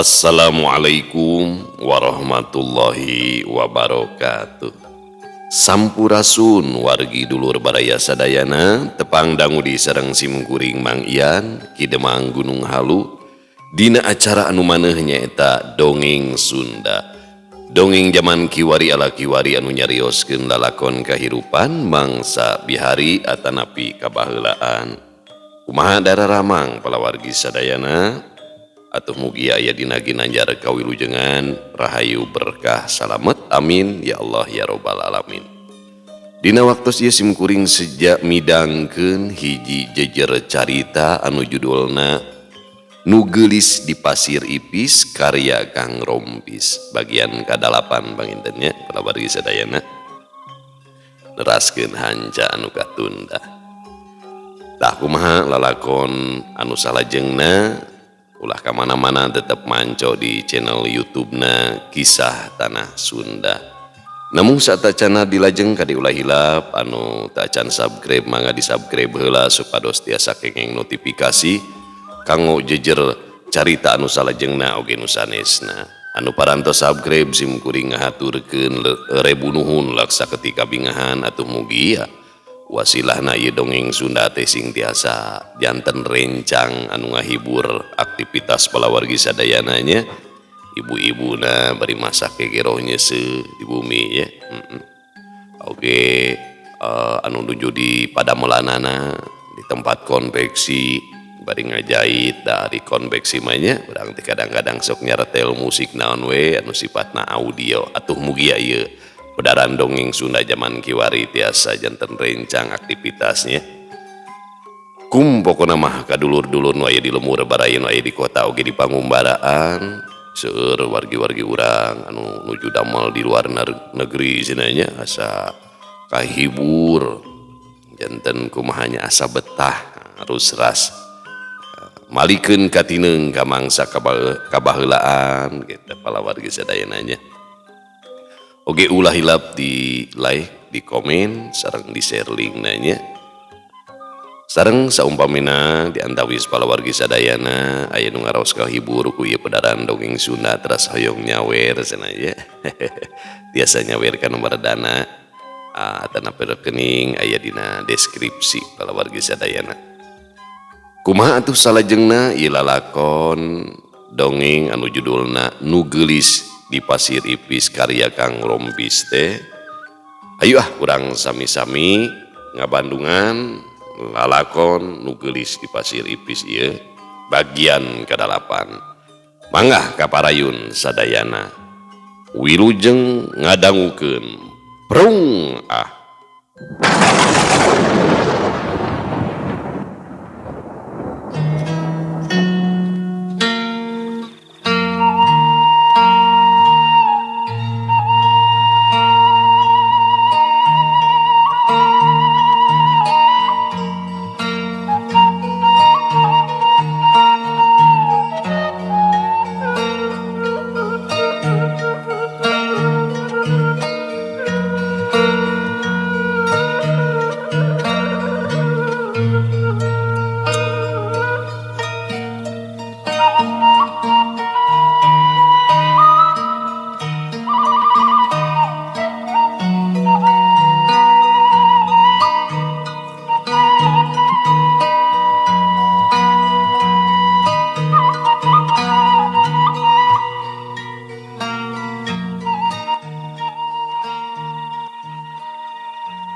Assalamualaikum warahmatullahi wabarakatuh. Sampurasun wargi dulur baraya sadayana, tepang dangu di sareng simkuring Mang Ian Ki Demang Gunung Halu dina acara anu maneh nyaeta Dongeng Sunda. Dongeng zaman kiwari ala kiwari anu nyarioskeun lalakon kahirupan mangsa bihari atanapi kabaheulaan. Kumaha dararamang palawargi sadayana? Atuh mugi aya dina ginanjar kawilujengan rahayu berkah salamet, amin ya Allah ya robbal alamin. Dina waktos ieu simkuring sejak midangkeun hiji jejer carita anu judulna Nu Geulis di Pasir Ipis karya Kang Rompis bagian ka-8 panginten nya palawargi sadayana, neraskeun hanca anu katunda. Tah kumaha lalakon anu salajengna? Ulah kamana-mana, tetap manco di channel YouTube-na Kisah Tanah Sunda. Namun satacana dilajeng kadi ulah hilap, anu tacan subscribe mangga di subscribe heula supados tiasa kenging notifikasi kanggo jejer carita anu salajengna oge nu sanesna. Anu parantos subscribe sim kuring ngahaturkeun rebu nuhun laksa ketika bingahan. Atuh mugia wasilahna ieu dongeng Sunda teh sing tiasa janten rencang anu ngahibur aktivitas palawargi sadayana nya, ibu-ibuna bari masak kegeroh nyeuseuh di bumi ya. Oke, anu nuju di padamelanana di tempat konveksi bari ngajait dari konveksi mah nya, urang teh kadang-kadang sok nyaretel musik naon we anu sifatna audio. Atuh mugia ieu pedaran dongeng Sunda zaman kiwari tiasa janten rencang aktivitasnya. Kum pokona mah kadulur-dulur nu aya di lemur baraya, nu aya di kota oge di pangumbaraan, seueur wargi-wargi urang anu nuju damel di luar negeri cenah nya, asa kahibur janten kumaha nya, asa betah harus ras malikeun katineung ka mangsa kabaheulaan gitu palawargi sadayana nya. Oge ulah hilap di like, di komen, sareng di share linkna nya. Sareng saumpamina di antawis palawargi sadayana aya nu ngaraos kahibur ku ieu pedaran dongeng Sunda teras hoyong nyawer cenah nya. Tiasa nyawer ka nomor dana atanapi rekening aya dina deskripsi palawargi sadayana. Kumaha atuh salajengna ieu lalakon dongeng anu judulna Nu Geulis di Pasir Ipis karya Kang Rompis teh? Ayo ah, urang sami-sami ngabandungan lalakon Nu Geulis di Pasir Ipis ieu bagian ke-8. Mangga kaparayun sadayana, wilujeng ngadangukeun. Prung ah.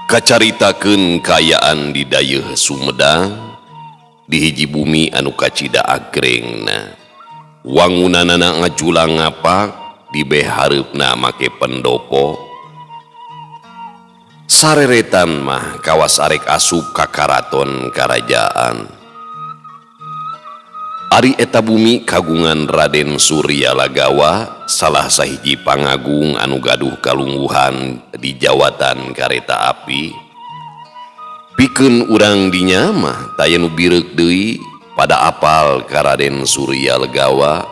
Kacaritakeun kaayaan di dayeuh Sumedang di hiji bumi anu kacida agrengna. Wangunanana ngajulang ngapak di behareupna make pendopo. Sareretan mah kawas arek asup ka karaton karajaan. Ari eta bumi kagungan Raden Surya Lagawa, salah sahiji pangagung anu gaduh kalungguhan di jawatan kareta api. Pikeun urang dinya mah taya nu bireuk deui pada apal ka Raden Surya Legawa.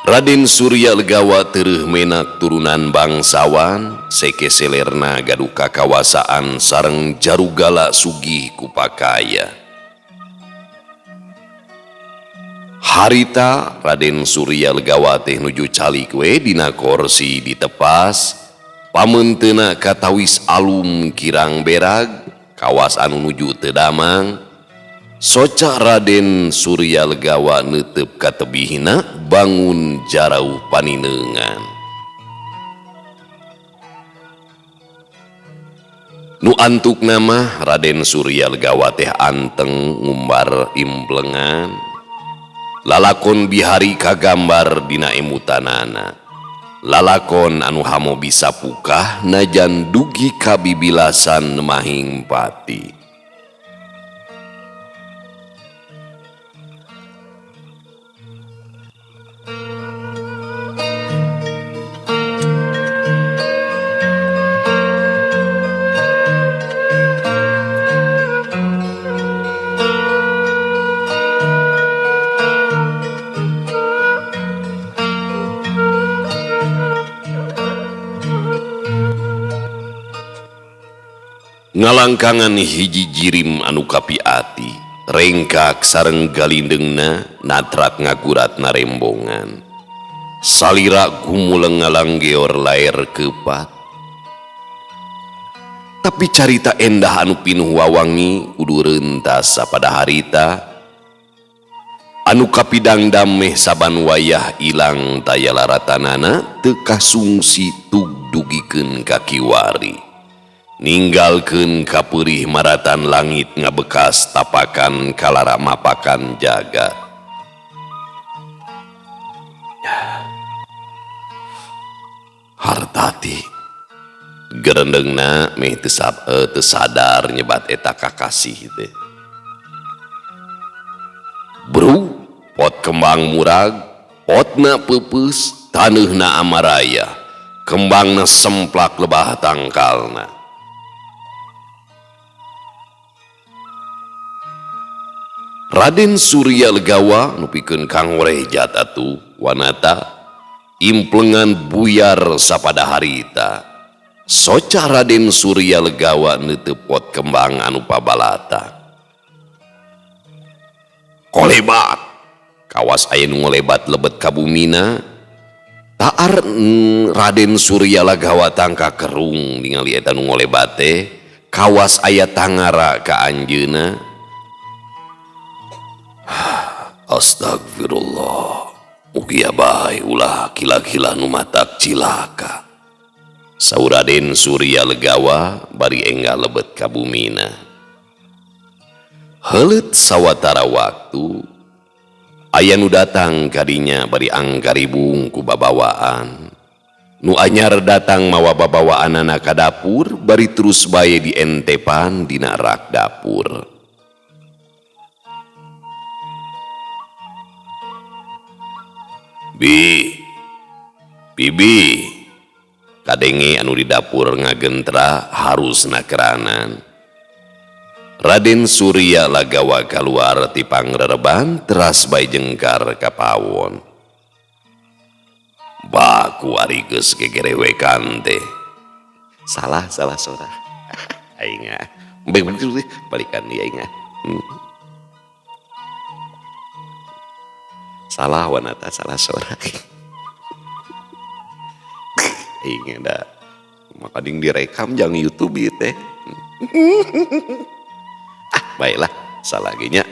Raden Surya Legawa tereuh menak turunan bangsawan, seke selerna gaduh kakawasaan sareng jarugala sugih kupakaya. Harita Raden Surya Legawa teh nuju calik we dina korsi ditepas pameunteuna katawis alum kirang berag kawas anu nuju teu damang soca Raden Surya Legawa neuteup ka tebihna bangun jarauh panineungan. Nu antukna mah Raden Surya Legawa teh anteng ngumbar implengan lalakon bihari kagambar dina emutanana lalakon anu hamo bisa pukah najan dugi kabibilasan mahing pati. Ngalangkangan hiji jirim anu kapiati rengkak sareng galindengna natrak ngagurat narembongan salira gumuleng ngalanggeor laer kepat tapi carita endah anu pinuh wawangi kudu rentas sapada harita anu kapidangdam meh saban wayah ilang taya laratanana teu kasungsi tugdugikeun ka kiwari ninggalkeun kapeurih maratan langit ngabekas tapakan kalara mapakan jagat. Hartati gerendengna meh teu sadar nyebat eta kakasih teh. Bru pot kembang murag, potna peupeus, taneuhna amaraya, kembangna semplak lebah tangkalna. Raden Surya Legawa nupikeun kangorehjat atuh wanata implengan buyar sapada harita soca Raden Surya Legawa neuteup pot kembang anu pabalata kolebat kawas aya nu ngolebat lebet ka bumina taar Raden Surya Legawa tangka kerung ningali eta nu ngolebat teh kawas aya tangara ka anjeunna. Astagfirullah, mugia bae ulah kila-kila nu matak cilaka. Saur Raden Surya Legawa bari enggal lebet ka bumina. Heuleut sawatara waktu aya nu datang kadinya bari angkaribung ku babawaan. Nu anyar datang mawa babawaanana ka dapur bari terus bae dientepan dina rak dapur. Bi, bibi, kadenge anu di dapur ngagentra harusna keranan. Raden Surya Lagawa kaluar ti pangrereban teras bae jengkar ka pawon. Baku ari geus gegerewekan teh. Salah salah sora. Aing ah. Balikan ieu aing ah. Salah wanata salah sora. Aing da makading direkam jangan YouTube ieu teh. Ah, baiklah, salah ge nya.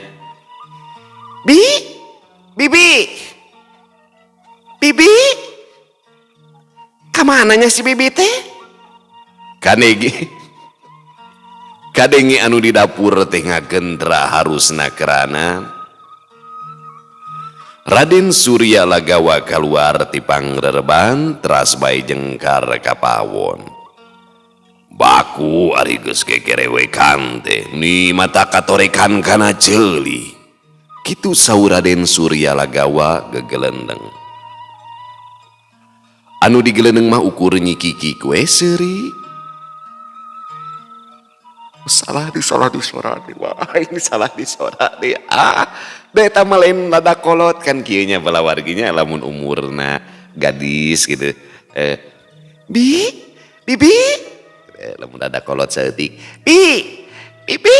Bi, bibi. Bibi. Kamananya si bibi teh? Kadenge. Kadenge anu di dapur teh ngagentra harusna kerana. Raden Surya Lagawa kaluar ti pangrereban teras bae jengkar ka pawon. Baku ari geus gegerewekan teh ni mata katorekan kana ceuli. Kitu saur Raden Surya Lagawa gegelendeng. Anu digelendeng mah ukur nyikiki we seuri. Salah di salah di sora di wah ini salah di sora di ah da eta mah lain lada kolot kan kieu nya balawarginya lamun umurna gadis gitu bi bibi lamun lada kolot saeutik bi bibi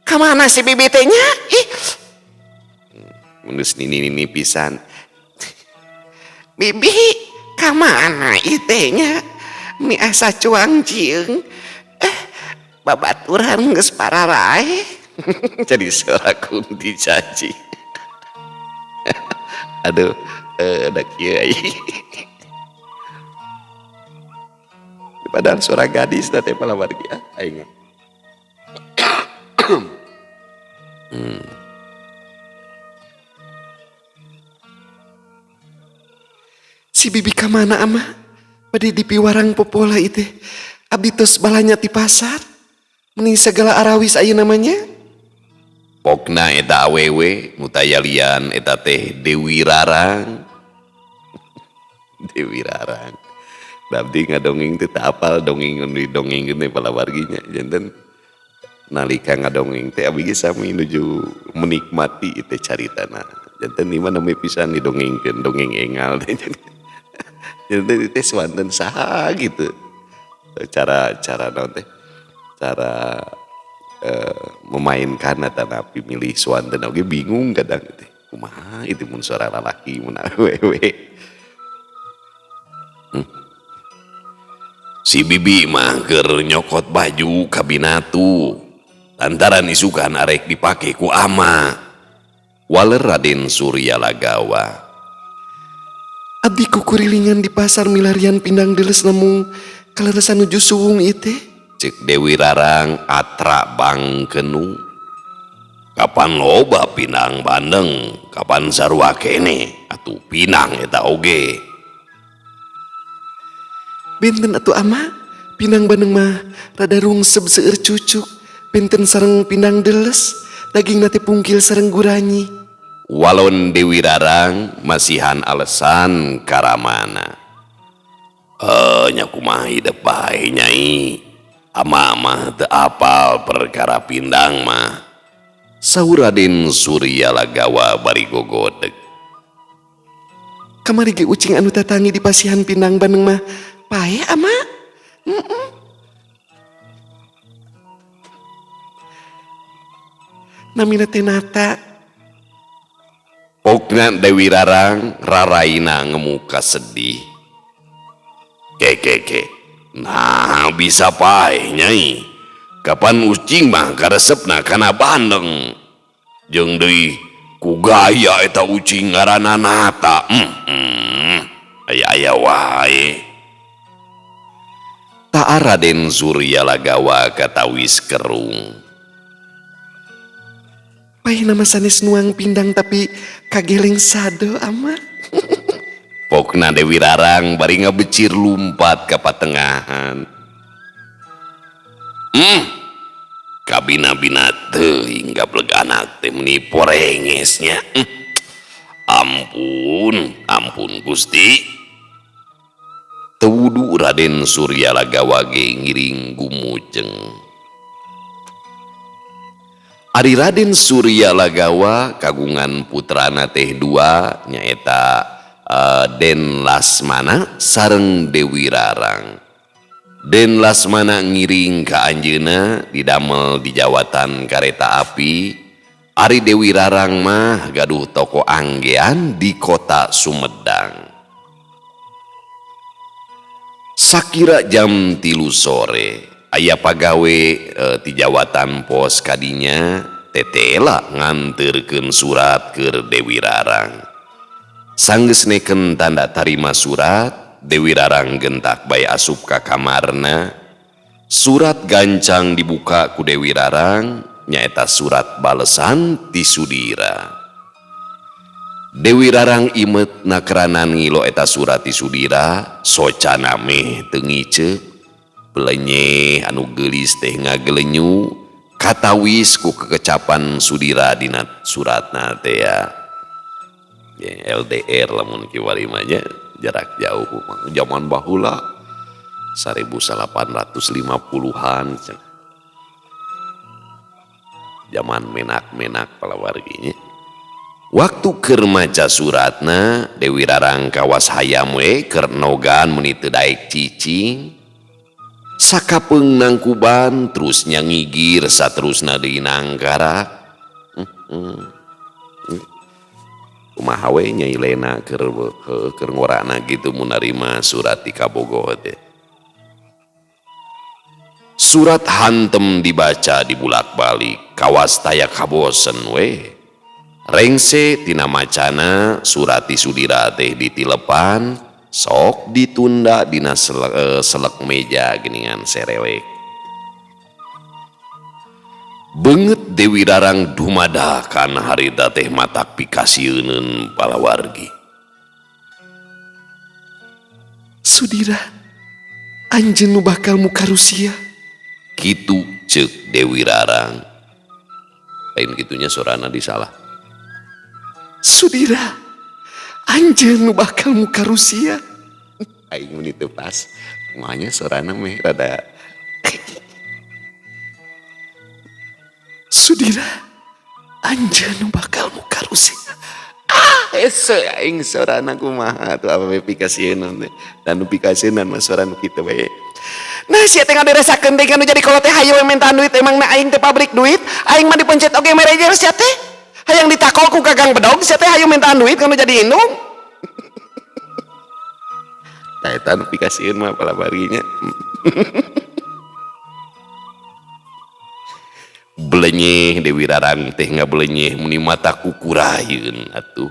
ka mana si bibi teh nya ih. Mun geus nini-nini pisan. Bibi ka mana ieu teh nya? Meni asa cuang cieung. Eh, babaturan geus pararae. Jadi suara kunti caci. Aduh, da kieu ai. Padahal suara gadis teh palawargi ah aing. Si bibi ka mana ama? Bade dipiwarang popola ieu teh. Abdi tos balanya ti pasar. Meni sagala arawis ayeuna mah nya. Pokna eta awewe nu tayalian eta teh Dewi Rarang. Dewi Rarang. Da abdi ngadongeng teh teu apal dongeng nu didongengkeun teh palawargi nya janten nalika ngadongeng teh abdi ge sami nuju menikmati ieu teh caritana. Janten ieu mah nembe pisan didongengkeun dongeng engal teh. Janten ieu teh swanten saha gitu. Cara cara naon teh? Cara memainkan atanapi milih swanten oge bingung kadang teh. Kumaha itu mun suara lalaki mun awewe. Si bibi mah keur nyokot baju ka binatu. Lantaran isukan arek dipake ku ama. Waler Raden Surya Lagawa. Abdi kukurilingan di pasar milarian pindang deles namung kaleresan nuju suwung ieu teh. Cek Dewi Rarang atra bangkenu. Kapan loba pinang bandeng, kapan sarua kene atuh pinang eta oge. Benten atuh ama, pinang bandeng mah rada rungsep seueur cucuk, benten sareng pinang deles, daging nate pungkil sareng guranyi. Walon Dewi Rarang masihan alasan karamana. Nya kumaha hidep bae nyai. Ama mah teu apal perkara pindang mah. Saur Raden Surya Lagawa bari gogodeg. Kamari ge ucing anu tatangi di pasihan pindang bandeng mah pae ama. Namina teh Nata. Pokna Dewi Rarang raraina ngemuka sedih. Kekeke. Nah bisa pae nyai. Kapan ucing mah karesepna kana bandeng. Jeung deui ku gaya eta ucing ngaranna Nata. Aya-aya wae. Taa Raden Surya Lagawa katawis kerung. Paeh nama sanes nuang pindang tapi kageleng sado ama. Pokna Dewi Rarang bari ngabecir lumpat ka patengahan. Kabina-bina teuing gableg anak teh meni porengesnya. Ampun, ampun Gusti. Teu wudu Raden Surya Lagawa ge ngiring gumujeng. Ari Raden Surya Lagawa kagungan putrana teh dua nyaeta Den Lasmana sareng Dewi Rarang. Den Lasmana ngiring ka anjeunna didamel di jawatan kareta api. Ari Dewi Rarang mah gaduh toko anggean di kota Sumedang. Sakira jam 3 sore aya pagawe ti jawatan pos kadinya tetela nganterkeun surat keur Dewi Rarang. Sanggeus neken tanda tarima surat, Dewi Rarang gentak bae asup ka kamarna. Surat gancang dibuka ku Dewi Rarang, nyaeta surat balesan ti Sudira. Dewi Rarang imet nakeranan ngilo eta surat ti Sudira, socana meh teu ngiceup. Belenye anu geulis teh ngagelenyu katawis ku kekecapan Sudira dina suratna teh ya. Ya, LDR lamun kiwari mah nya jarak jauh mah zaman baheula 1850-an zaman menak-menak palawargi nya. Waktu keur maca suratna Dewi Rarang kawas hayam we keur nogan meni teu daek cicing. Sakapeung nangkuban terus nyangigir saterusna deui nangkarak. Kumaha we Nyai Lena keur keur ngorana gitu mun narima surat ti kabogoh teh. Surat hantem dibaca dibulak-balik kawas taya kabosen we. Rengse tina macana surat ti Sudira teh ditilepan sok ditunda dina selek meja geningan serewek. Beungeut Dewi Rarang dumadakan harita teh matak pikasieuneun palawargi. Sudira, anjeun nu bakal muka Rusia. Kitu ceuk Dewi Rarang. Lain kitunya sorana disalah. Sudira, anjeun nu bakal muka Rusia. Aing mun teu pas, kumanya sorana meh rada. Sudira, anjeun nu bakal muka Rusia. Ah, hese aing sorana kumaha atuh apa pikasieun teh. Dan nu pikasieun mah sora nu kitu we. Nah, sia teh ngaberesakeun deui kanu jadi kolot teh hayu we mintaan duit emang na aing teh pabrik duit, aing mah dipencet oge manajer sia teh. Hayang ditakol ku gagang bedog sia teh hayu mintaan duit kanu jadi indung. Tah eta nu pikasieun mah palabarinya. Belenyeh Dewi Rarang teh ngabelenyeh meni mata kukurayeun atuh.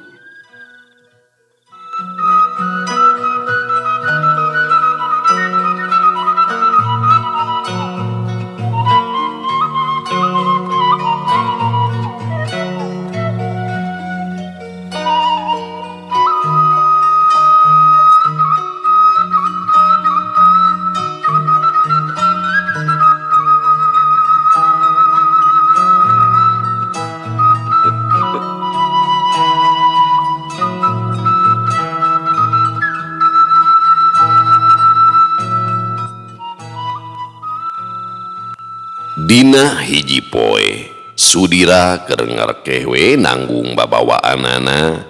Dina hiji poe Sudira keur ngarkeh we nanggung babawaanana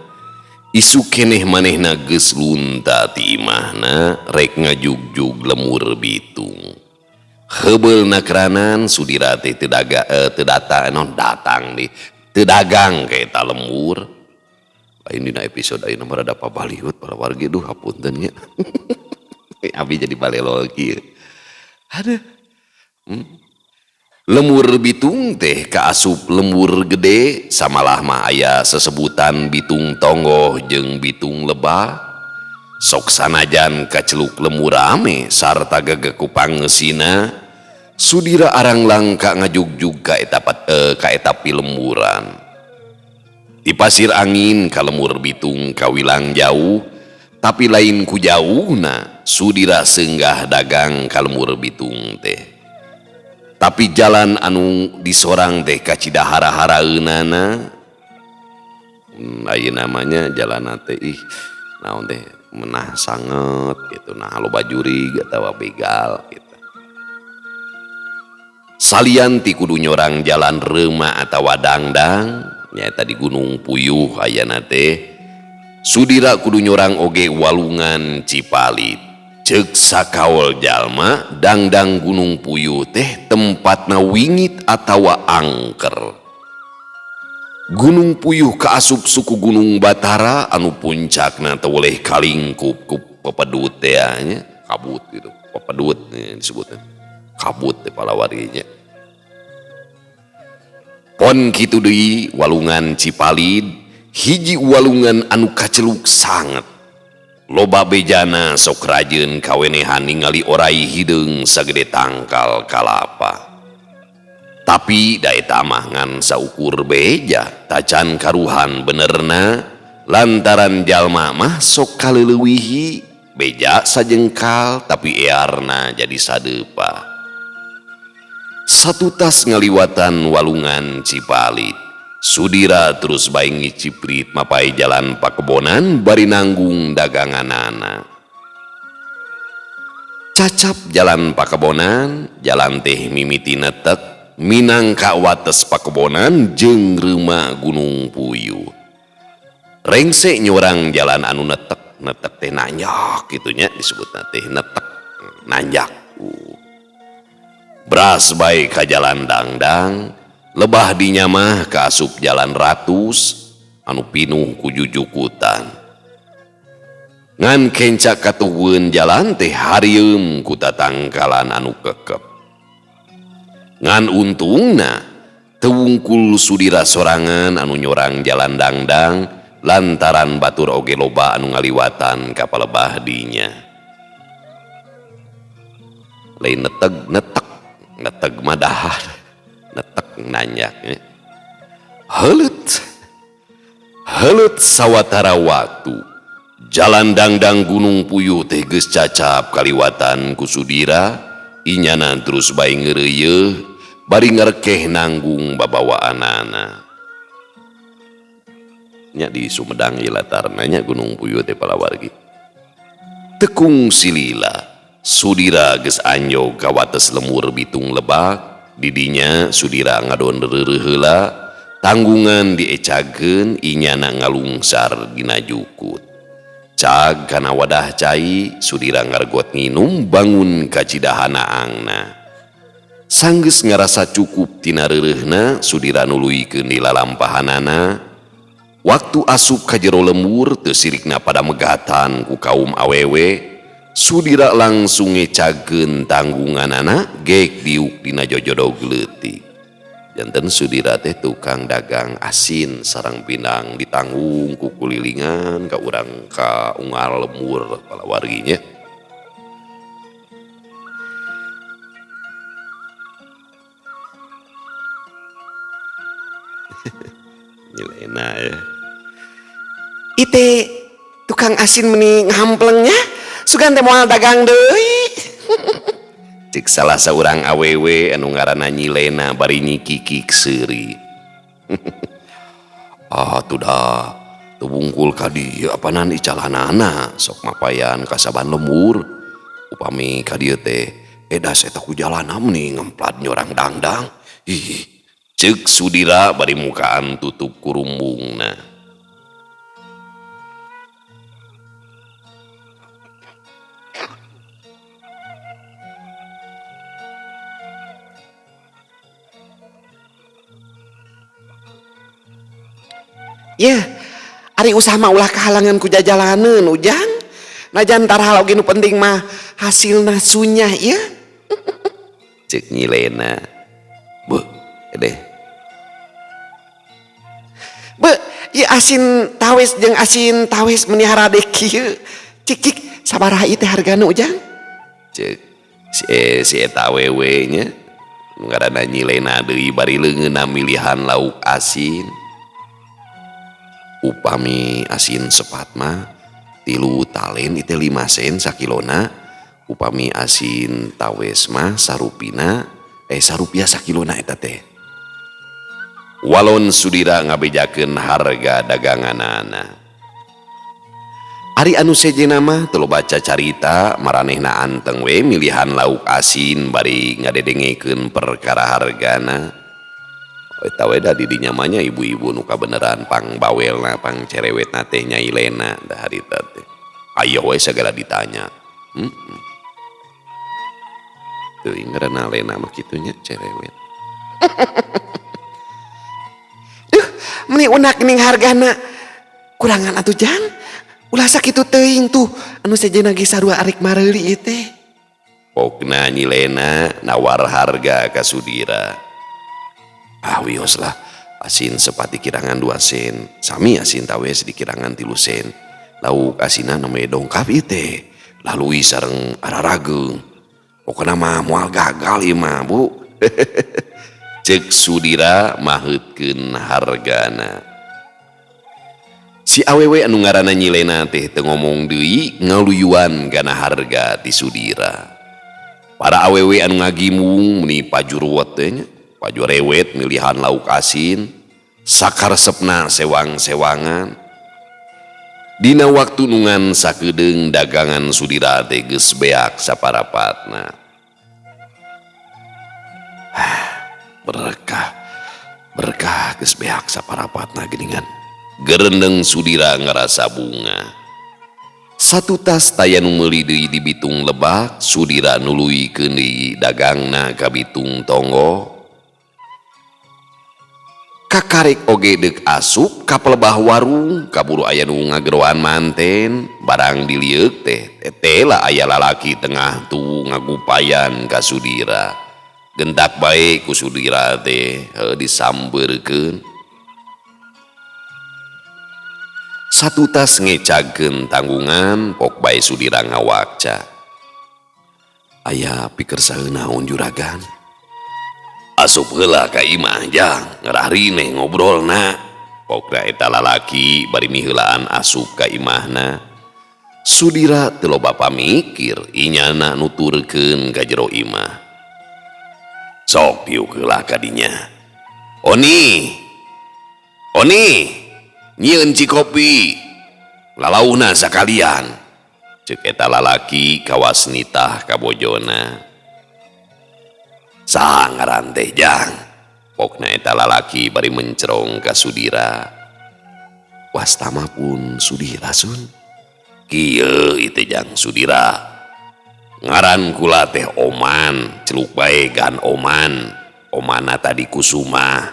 isuk keneh manehna geus lunta ti imahna rek ngajugjug lemur bitung. Heubeulna keranan Sudira teh teu datang non datang di teu dagang ka eta lembur. Lain dina episode ayeuna mah rada pabaliut para wargi duh hapunten nya. Abi jadi balelo kieu. Aduh. Lemur bitung teh kaasup lemur gede samalah mah aya sesebutan bitung tonggoh jeung bitung lebah. Sok sanajan kaceluk lemur rame sarta gege ku pangeusina Sudira arang langka ngajugjug ka eta pilemburan. Di pasir angin ka lemur bitung kawilang jauh tapi lain ku jauhna Sudira senggah dagang ka lemur bitung teh. Tapi jalan anu disorang teh kacida hara-haraeunana. Ayeuna namanya jalan teh ih naon teh menah sanget gitu nah loba jurig atawa begal gitu. Salian ti kudu nyorang jalan reuma atawa dangdang nyaeta di Gunung Puyuh ayana teh Sudira kudu nyorang oge walungan Cipalit. Ceuk sakaol jalma dangdang Gunung Puyuh teh tempatna wingit atawa angker. Gunung Puyuh kaasup suku Gunung Batara anu puncakna teu boleh kalingkup ku pepedut teh nya kabut gitu pepedut disebutna kabut teh palawarinya. Pon kitu deui walungan Cipalid hiji walungan anu kaceluk sanget. Loba bejana sok rajeun kawenehan ningali orai hideung sagede tangkal kalapa. Tapi da eta mah ngan saukur beja tacan karuhan benerna lantaran jalma mah sok kaleulewihi beja sajengkal tapi earna jadi sadeupa. Satutas ngaliwatan walungan Cipalit Sudira terus bae ngiciprit mapai jalan pakebonan bari nanggung daganganana. Cacap jalan pakebonan, jalan teh mimiti netek minangka wates pakebonan jeung reuma Gunung Puyuh. Rengse nyorang jalan anu netek, netek teh nanjak kitu nya disebutna teh netek, nanjak. Beras bae ka jalan dangdang. Lebah dinya mah kaasup jalan ratus anu pinuh ku jujukutan. Ngan kenca katuhun jalan teh harieum ku tatangkalan anu kekep. Ngan untungna teu wungkul Sudira sorangan anu nyorang jalan dangdang lantaran batur oge loba anu ngaliwatan ka palebah dinya. Lain neteg netek neteg mah dahar netek nanyak. Heuleut heuleut sawatara waktu jalan dangdang Gunung Puyuh teh geus cacap kaliwatan ku Sudira inyana terus bae ngeureuyeuh bari ngarekeh nanggung babawaanana. Nya di Sumedang ieu latarna nya Gunung Puyuh teh palawargi. Tekung silila Sudira geus anjog ka wates lemur Bitung Lebak, didinya Sudira ngadon reureuh heula, tanggungan diecageun inyana ngalungsar dina jukut. Cag kana wadah cai, Sudira ngargot nginum bangun ka cidahanaangna. Sanggeus ngarasa cukup tina reureuhna, Sudira nuluykeun di lalampahanana. Waktu asup ka jero lembur teu sirikna pada megatan ku kaum awewe, Sudira langsung ngecageun tanggunganana gek diuk dina jojodog leutik. Janten Sudira teh tukang dagang asin sareng pinang ditanggung ku kulilingan ka urang ka unggal lembur palawarginya. Nyelena ya. Ite tukang asin meni ngamplengnya, sugan teh moal dagang deui. Cek salah saurang awewe anu ngaranna Nyilena bari nyikikik seuri. Ah tuh dah, teu bungkul ka dieu apanan icalanana sok mapayan ka saban lembur. Upami ka dieu teh edas eta ku jalana meni ngemplad nyorang dangdang. Ih, ceuk Sudira bari mukaan tutup kurumbungna. Yeuh, ari usaha mah ulah kahalangan ku jajalaneun Ujang. Najan tarhal oge nu penting mah hasilna sunyah ieu. Ceuk Nyilena. Beuh, edeh. Beuh, ieu asin tawes jeung asin tawes meni harade kieu. Cik cik sabaraha ieu teh hargana Ujang? Ceuk si eta awewe nya. Nu ngaranna Nyilena deui bari leungeunna milihan lauk asin. Upami asin sepat mah 3 talen itu 5 sen sakilona. Upami asin tawes mah sarupina sarupiah sakilona eta teh. Walon Sudira ngabejakeun harga daganganana. Ari anu sejenna mah teu baca carita maranehna anteng we milihan lauk asin bari ngadedengekeun perkara hargana. Eta we da di dinya mah nya ibu-ibu nu kabeneran pang bawelna pang cerewetna teh Nyai Lena da harita teh. Ayo we sagala ditanya. Teuing ngaranna Lena mah kitu nya cerewet. Duh, meni unak ning hargana. Kurangan atuh Jang. Ulah sakitu teuing tuh anu sejenna ge sarua arek mareuli ieu teh. Pokna Nyi Lena nawar harga ka Sudira. Ah wios lah, asin sepati kirangan 2 sen, sami asin tawes dikirangan 3 sen. Lauk asinan namanya dongkap ieu teh, lalui sareng ararageung. Pokona mah moal gagal ieu mah, Bu. Ceuk Sudira maheutkeun hargana. Si awewe anu ngaranna Nyilena teh teu ngomong deui ngaluyuan kana harga ti Sudira. Para awewe anu ngagimung meni pajuruwet teh nya. Paju rewet milihan lauk asin, sakaresepna sewang-sewangan. Dina waktu nungan sakedeung dagangan Sudira teh geus beak saparapatna. Berkah, berkah geus beak saparapatna geuningan. Gerendeng Sudira ngarasa bunga. Satu tas taya nu meuli deui di Bitung Lebak, Sudira nuluykeun deui dagangna ka Bitung Tonggo. Kakarek oge deuk asup ka pelebah warung kaburu aya nu ngageroan manten barang dilieuk teh tetela aya lalaki tengah tuh ngagupayan ka Sudira. Gentak bae ku Sudira teh disambeurkeun. Satutas ngecagkeun tanggungan pok bae Sudira ngawakca. Aya pikersaeun naon juragan? Asup heula ka imah jang ngerah rineh ngobrolna. Pokna eta lalaki bari miheulaan asup ka imahna. Sudira teu loba pamikir inyana nuturkeun ka jero imah. Sok diuk heula ka dinya. Oni. Oni, nyieun cikopi. Lalauna sakalian. Ceuk eta lalaki kawas nitah ka bojona. Saha ngaran teh jang? Pokna eta lalaki bari mencerong ka Sudira. Wastama pun Sudira sun. Kieu ieu jang Sudira. Ngaran kula teh Oman, celuk bae gan Oman. Omana tadi Kusuma.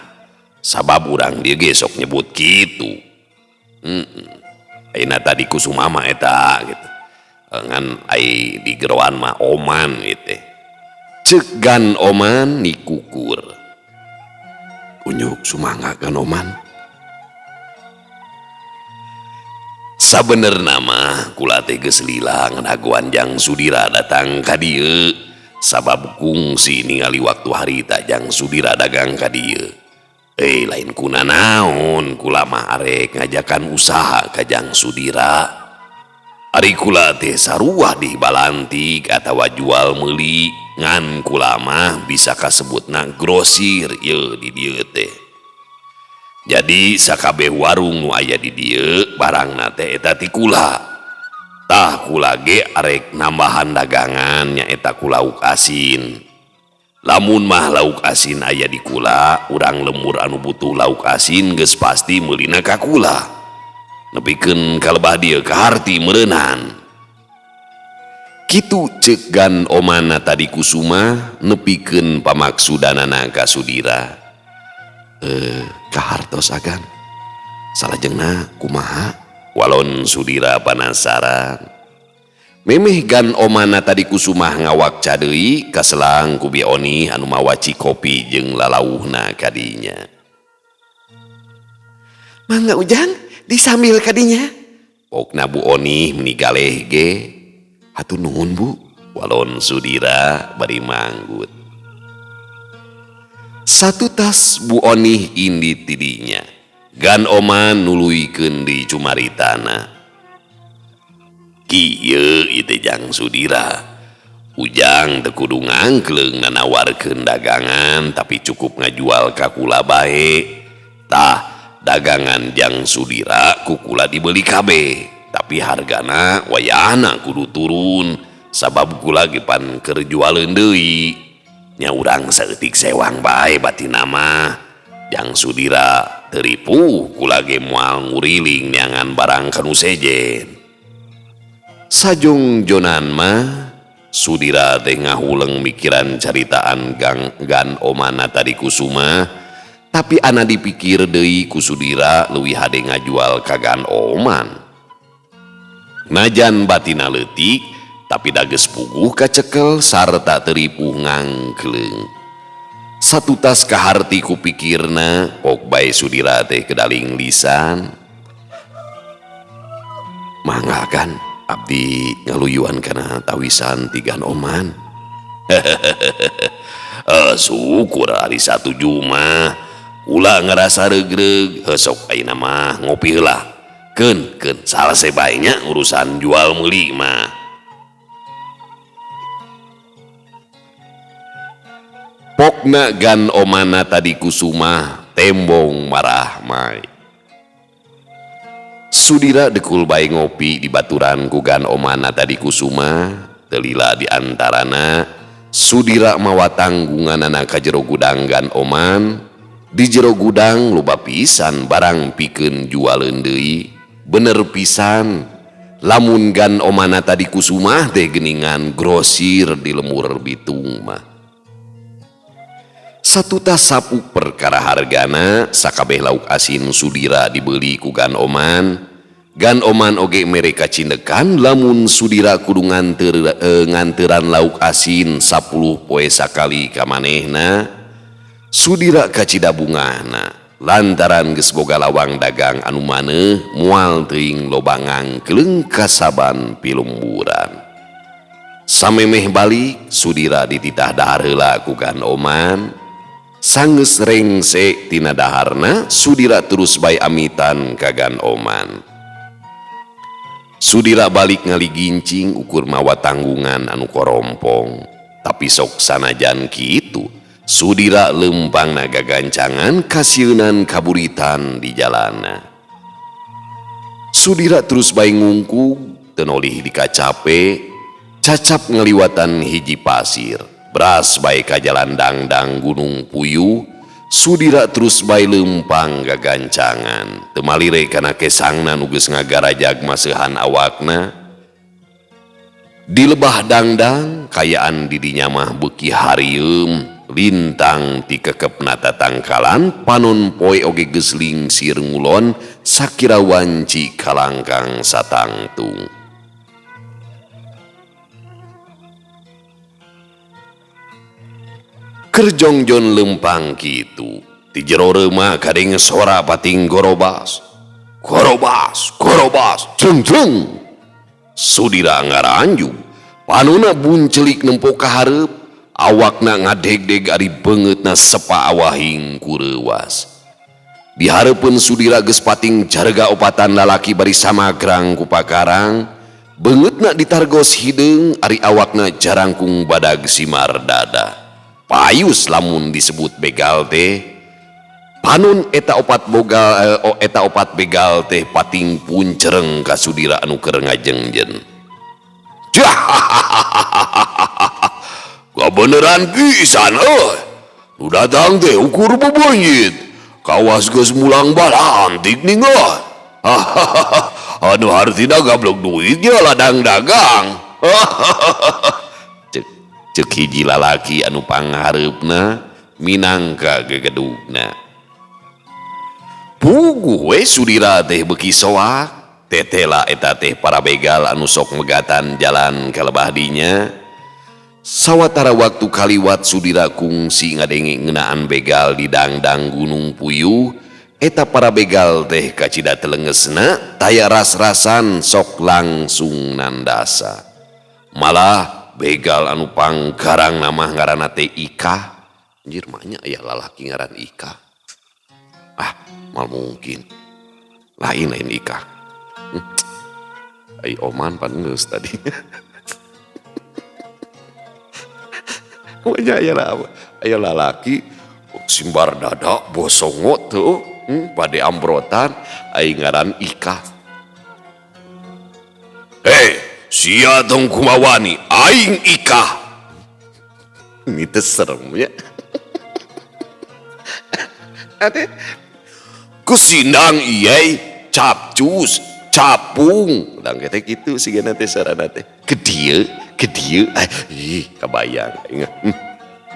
Sabab urang dieu ge sok nyebut kitu. Ayeuna tadi Kusuma mah eta gitu. Ngan ai di geroan mah Oman gitu. Ceuk gan Oman nikukur. Unjuk sumangga gan Oman. Sabenerna mah kula teh geus lila ngadagoan jang Sudira datang ka dieu. Sabab kungsi ningali waktu harita jang Sudira dagang ka dieu. Lain kuna naon kula mah arek ngajakan usaha ka jang Sudira. Ari kula teh sarua di balantik atawa jual meuli ngan kula mah bisa kasebutna grosir ieu di dieu teh. Jadi sakabeh warung nu aya di dieu barangna teh eta ti kula. Tah kula ge arek nambahan dagangan nyaeta ku lauk asin. Lamun mah lauk asin aya di kula, urang lembur anu butuh lauk asin geus pasti meulina ka kula. Nepikeun kalebah dieu kaharti meureunan. Kitu ceuk gan Omana tadi Kusuma nepikeun pamaksudanana ka Sudira. Kahartos agan. Salajengna kumaha? Walon Sudira panasaran. Memeh gan Omana tadi Kusuma ngawakca deui kaselang ku Bi Oni anu mawa cikopi jeung lalauhna kadinya. Mangga Ujang disambil kadinya. Pokna Bu Oni meni galeh ge. Hatur nuhun Bu. Walon Sudira bari manggut. Satutas Bu Oni indit tidinya. Gan Oman nuluykeun di cumaritana. Kieu ieu teh jang Sudira. Ujang teu kudu ngangkleung nanawarkeun dagangan tapi cukup ngajual ka kula bae. Tah dagangan jang Sudira ku kula dibeli kabeh, tapi hargana wayahna kudu turun sabab kula ge pan keur jualeun deui. Nya urang saeutik sewang bae batina mah. Jang Sudira teu ripuh kula ge moal nguriling neangan barang ka nu sejen. Sajong jonan mah Sudira teh ngahuleng mikiran caritaan gang gan Omana tadi Kusuma, tapi ana dipikir deui ku Sudira leuwih hade ngajual ka gan Oman. Najan batina leutik tapi dages puguh kacekel sarta teu ripuh ngangkleung. Satutas kaharti ku pikirna pok bae Sudira teh kedaling lisan. Mangga kan abdi ngaluyuan kana tawisan tigan Oman. Syukur hari satuju mah. Kula ngerasa regreg, sok ayeuna mah ngopi heula. Keun, keun salse bae nya urusan jual meuli mah. Pokna gan Omana tadi Kusuma tembong marah mai. Sudira dekul bae ngopi di baturan ku gan Omana tadi Kusuma, telila di antarana Sudira mawa tanggunganana ka jero gudang gan Oman. Di jero gudang loba pisan barang pikeun jualeun deui, bener pisan. Lamun gan Omana tadi Kusuma teh geuningan grosir di lemur Bitung mah. Satutas sapuk perkara hargana sakabeh lauk asin Sudira dibeli ku Gan Oman. Gan Oman oge mere kacindekan lamun Sudira kudu nganteran lauk asin 10 poe sakali ka manehna. Sudira kacida bungahna lantaran geus boga lawang dagang anu maneuh moal teuing loba ngangkleung kasaban pilumburan. Samemeh balik Sudira dititah dahar heula ku Gan Oman. Sanggeus rengse tina daharna Sudira terus bae amitan ka Gan Oman. Sudira balik ngaligincing ukur mawa tanggungan anu korompong. Tapi sok sanajan kitu Sudira lempang naga gancangan kasieunan kaburitan di jalana. Sudira terus bae ngungkug teu nolih dikacape, cacap ngaliwatan hiji pasir. Beras bae ka jalan dangdang Gunung Puyuh, Sudira terus bae lempang gagancangan. Teu malire kana kesangna nu geus ngagarajag maseuhan awakna. Di lebah dangdang kayaan di dinya mah beuki harieum, lintang ti kekepna tatangkalan panon poe oge geus lingsir ngulon sakira wanci kalangkang satangtung. Kerjongjon lempang kitu di jero reuma kadenge sora pating gorobas. Gorobas, gorobas, jeng jeng. Sudira ngaranjug, panona buncelik nempo ka hareup, awakna ngadegdeg ari beungeutna sepa awahing kureuwas. Di hareupeun Sudira geus pating jarga opatan lalaki bari samagrang ku pakarang, beungeutna ditargos hideung ari awakna jarangkung badag simar dada. Payus lamun disebut begal teh. Panon eta opat bogal eta opat begal teh pating puncereng ka Sudira anu keur ngajengjen. Kabeneran pisan euy. Nu datang teh ukur bebeungit. Kawas geus mulang balantik ning euy. Anu hartina gablek duitnya ladang dagang. Cek hiji lalaki anu panghareupna minangka gegedugna. Puguh we Sudira teh beuki soak, tetela eta teh para begal anu sok megatan jalan ka lebah dinya. Sawatara waktu kaliwat Sudira kungsi ngadenge ngeunaan begal di dangdang Gunung Puyuh, eta para begal teh kacida telengesna taya ras-rasan sok langsung nandasa. Malah begal anu panggarang nama ngaranna teh Ika. Anjir mah nya aya lalaki ngaran Ika. Ah, mal mungkin. Lain-lain Ika. Ai Oman pan geus tadi. Nya aya lalaki simbar dada bosongo tuh, bade ambrotan ai ngaran Ika. Hei, sia tong kumawani aing Ika. Ini teh serem ya. Ade kusindang ieu capcus capung urang teh kitu sigana teh sarana teh. Ke dieu ih kabayang aing.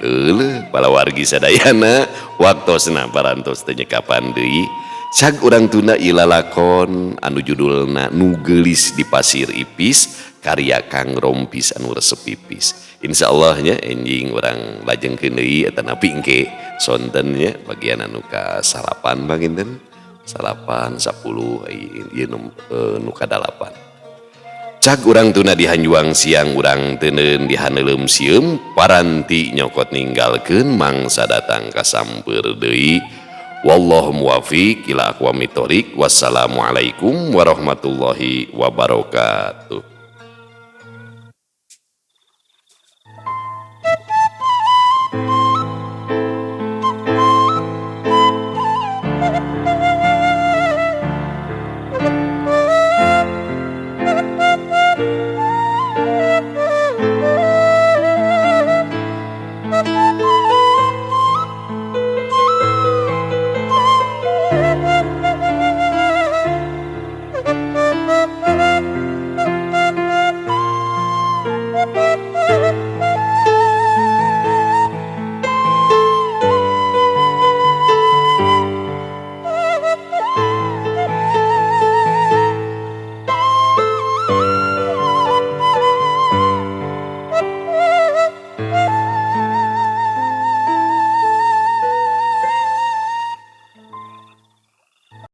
Leuleh palawargi sadayana waktosna parantos teh nyekapan deui. Cag urang tunda ieu lalakon anu judulna Nu Geulis di Pasir Ipis karya Kang Rompis anu resep pipis. Insyaallah nya enjing urang lajengkeun deui eta napi engke sonten nya bagian anu ka salapan panginten. Salapan 10 ieu nu kadalapan. Cag urang tuna di hanjuang siang urang teuneun di haneuleum sieum paranti nyokot ninggalkeun mangsa datang ka sampeur deui. Wallahu muwafiq ila aqwamit thoriq. Wassalamualaikum warahmatullahi wabarakatuh.